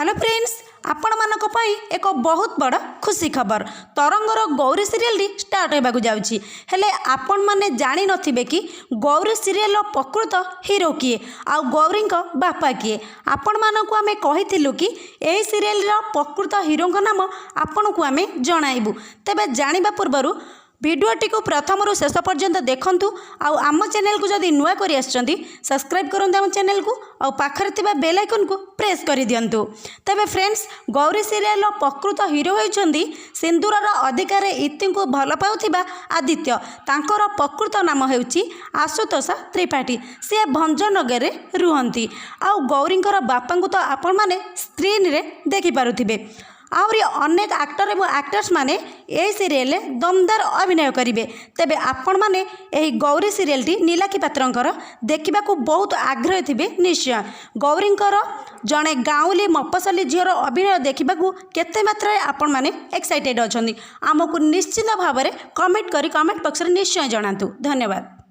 Hello friends, ଆପଣମାନଙ୍କ ପାଇଁ ଏକ ବହୁତ ବଡ଼ ଖୁସି ଖବର। ତରଙ୍ଗର ଗୌରୀ ସିରିଏଲଟି ଷ୍ଟାର୍ଟ ହେବାକୁ ଯାଉଛି। ହେଲେ ଆପଣମାନେ ଜାଣିନଥିବେ କି ଗୌରୀ ସିରିଏଲର ପ୍ରକୃତ ହିରୋ କିଏ ଆଉ ଗୌରୀଙ୍କ ବାପା କିଏ। ଆପଣମାନଙ୍କୁ ଆମେ କହିଥିଲୁ କି ଏହି ସିରିଏଲର ପ୍ରକୃତ ହିରୋଙ୍କ ନାମ ଆପଣଙ୍କୁ ଆମେ ଜଣାଇବୁ। ତେବେ ଜାଣିବା ପୂର୍ବରୁ ଭିଡ଼ିଓଟିକୁ ପ୍ରଥମରୁ ଶେଷ ପର୍ଯ୍ୟନ୍ତ ଦେଖନ୍ତୁ ଆଉ ଆମ ଚ୍ୟାନେଲକୁ ଯଦି ନୂଆ କରି ଆସିଛନ୍ତି, ସବସ୍କ୍ରାଇବ୍ କରନ୍ତୁ ଆମ ଚ୍ୟାନେଲକୁ ଆଉ ପାଖରେ ଥିବା ବେଲ୍ ଆଇକନ୍କୁ ପ୍ରେସ୍ କରିଦିଅନ୍ତୁ। ତେବେ ଫ୍ରେଣ୍ଡସ୍, ଗୌରୀ ସିରିଏଲର ପ୍ରକୃତ ହିରୋ ହେଉଛନ୍ତି ସିନ୍ଦୁରର ଅଧିକାରୀ ଇତିଙ୍କୁ ଭଲ ପାଉଥିବା ଆଦିତ୍ୟ। ତାଙ୍କର ପ୍ରକୃତ ନାମ ହେଉଛି ଆଶୁତୋଷ ତ୍ରିପାଠୀ। ସିଏ ଭଞ୍ଜନଗରରେ ରୁହନ୍ତି। ଆଉ ଗୌରୀଙ୍କର ବାପାଙ୍କୁ ତ ଆପଣମାନେ ସ୍କ୍ରିନ୍ରେ ଦେଖିପାରୁଥିବେ। ଆହୁରି ଅନେକ ଆକ୍ଟର ଏବଂ ଆକ୍ଟ୍ରେସ୍ ମାନେ ଏହି ସିରିଏଲରେ ଦମଦାର ଅଭିନୟ କରିବେ। ତେବେ ଆପଣମାନେ ଏହି ଗୌରୀ ସିରିଏଲଟି ନୀଲାକ୍ଷୀ ପାତ୍ରଙ୍କର ଦେଖିବାକୁ ବହୁତ ଆଗ୍ରହୀ ଥିବେ ନିଶ୍ଚୟ। ଗୌରୀଙ୍କର ଜଣେ ଗାଉଁଲି ମଫସଲି ଝିଅର ଅଭିନୟ ଦେଖିବାକୁ କେତେ ମାତ୍ରାରେ ଆପଣମାନେ ଏକ୍ସାଇଟେଡ଼ ଅଛନ୍ତି, ଆମକୁ ନିଶ୍ଚିତ ଭାବରେ କମେଣ୍ଟ କରି କମେଣ୍ଟ ବକ୍ସରେ ନିଶ୍ଚୟ ଜଣାନ୍ତୁ। ଧନ୍ୟବାଦ।